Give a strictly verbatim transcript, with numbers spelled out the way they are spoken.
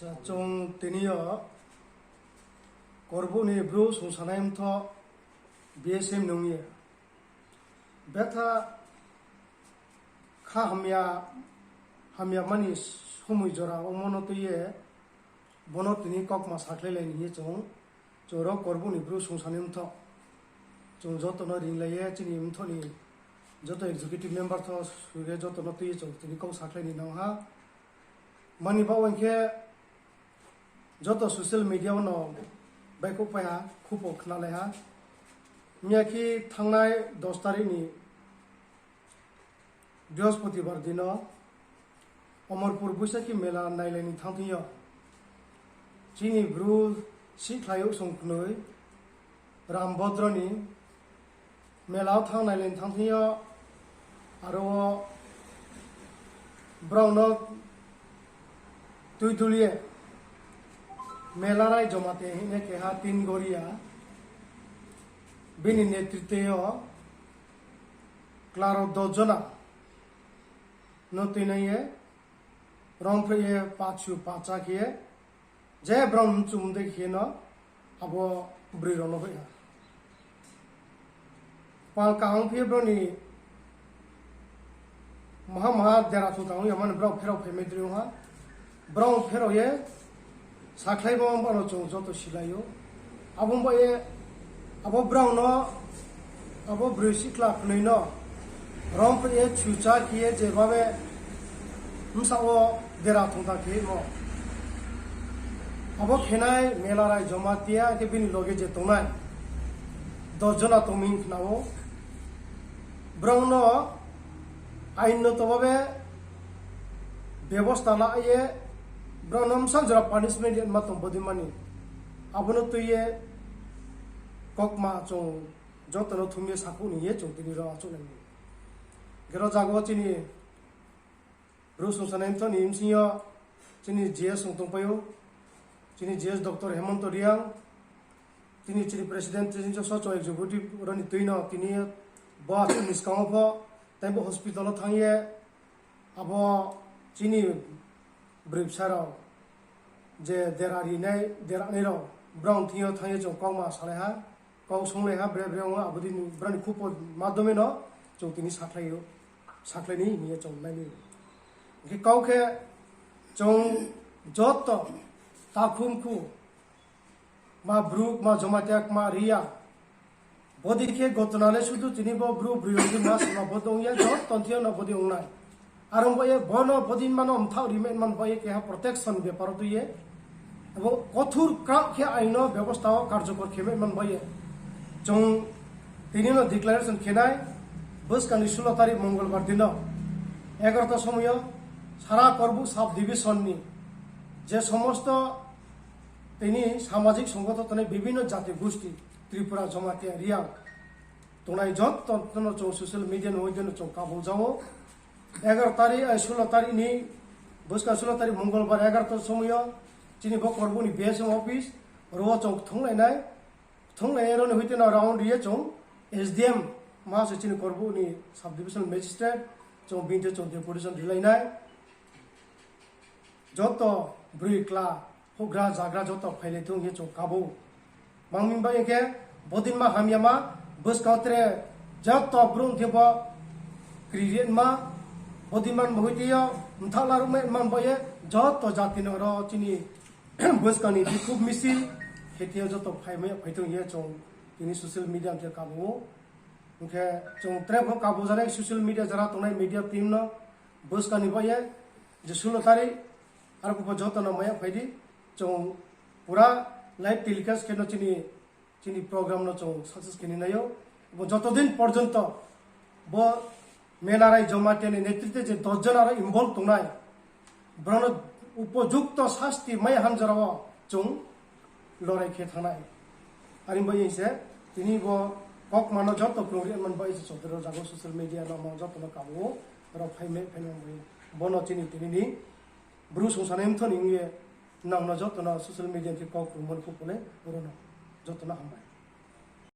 Chwng tini o Korbukni Bru Songsanai Mtho B S M nungya. Betha kha hamya, hamya mani somoi jora omono twiye bono tini kokma sakhlai laini hinwi chwng, chwng ro Korbukni Bru Songsanai Mtho. Chwng jotono ring laiye, chini mthoni joto executive member tho suge jotono twiye chwng tini kok sakhlaini nangha. Mani bagwi khe joto social media o no baikuk paiha, khupo khna laiha. Miyakhe thangnai dos tarikh ni Brihospatibar dino Omorpur Buisakhi mela nailaini thangthingyo chini bru sikhlaiyuk songkhnwi Rambhodroni mela o thang nailaini thangthingyo aro o borokno twi dulye mela rai joma te hinwi keha tin goria bini netriteo klaro dos jona no twi naiye romphre ye pachu pacha khe je borok chum de khe no abo bwrwi rok no hoya. Pal kaham khe borok ni maha maha dera thung tang ya mani borok pherok phaimai dri ha. Borok pherok ye sakhlai bo bono chwng joto silaio. Abo bo ye abo borok no abo bwrwi sikla khwnwi no romphre ye chucha khe ye je babe msa o dera thungta khe mo. Abo khenai mela rai joma tiya khe bini loge je tongnai dos jona tongming khnao. Borokno ain no tobabe bebosta la ye borokno msa jora punishment ma tong bodi mani. Abono twi ye kokma chwng jotono thumye sakhuk ni ye chwng tini ro achuk nai. Gero jago chini Bru Songsanai Mtho ni bsingyo chini G S wng tongpaio, chini G S Doctor Hemanta Reang, tini chini President, tini sochong executive roni twino tini bo aswk niskango pho tei bo hospital o thangye abo chini bwrwi bwsarok je dera rinai, dera nairok borok thwngyo thangye chwng kokma salaiha. Kok songlaiha bre bre wng aboni brani khupo madome no chwng tini sakhlaio, sakhlaini hinye chwng naini. Hwnkhe kok khe chwng joto takhum khu ma bruk ma jomatia ma riya bodi khe gotona le sudu tini bo bru bru ma sima bodong ya joto thio no bodi wngnai. Aro bo ye bono bodin mano mthak rimen man bo ye keha protection beparo twi ye. Abo kothur krak khe aino bebostha o karjokor khe man bo ye. Chwng tini no declaration khenai bwskangni sulo tarik Mongolbar dino egarota somoyo sara Korbuk sub division ni je somosto tini samajik songgothon tongnai bibhinno jati gosti Tripura Jamatia Reang tongnai joto no chwng social media ni hoite no chwng kabul jao. Egar tarik, ai, sulo tarik ni, bwskang sulo tarik Mongolbar egarota somoyo chini bo Korbuk ni B S M office oro chwng thunglainai, thunglainai roni hoite no round riye chwng S D M ma se chini Korbuk ni sub division magistrate chwng bini chwng deputation rilainai. Joto bwrwi kla hugra jagra joto phailai thung ye chwng kabo. Mangmin bai khe bodin ma hamya ma bwskang tre joto brung khe bo kri ri ma bodin man bo hoite yo mthak la ruk man bo ye joto jati no ro chini bwskang ni bikhuk misil khe te joto phai mai phai thung ye chwng tini social media khe kabo. Hwnkhe chwng tre bo kabo janai social media jara tongnai media team no bwskang ni bo ye je sulo tarik aro bo joto no maya phaidi chwng pura live telecast khe no chini chini program no chwng success khe ni naio. Bo joto din porjonto bo Melarai Jamatia ni netritwe je dos jon aro involve tongnai, borokno upojukto sasti maya han jorao chwng lorai khe thangnai. Ani bai se tini bo kok mano joto kwrwng ri man bai se chwng tero jago social media no mo joto no kabo rok phai me phai no bai bono chini tini ni Bru Songsanai Mtho ni wngye nangno jotono social media khe kok rwmani kuphulwi rwno jotono hambai.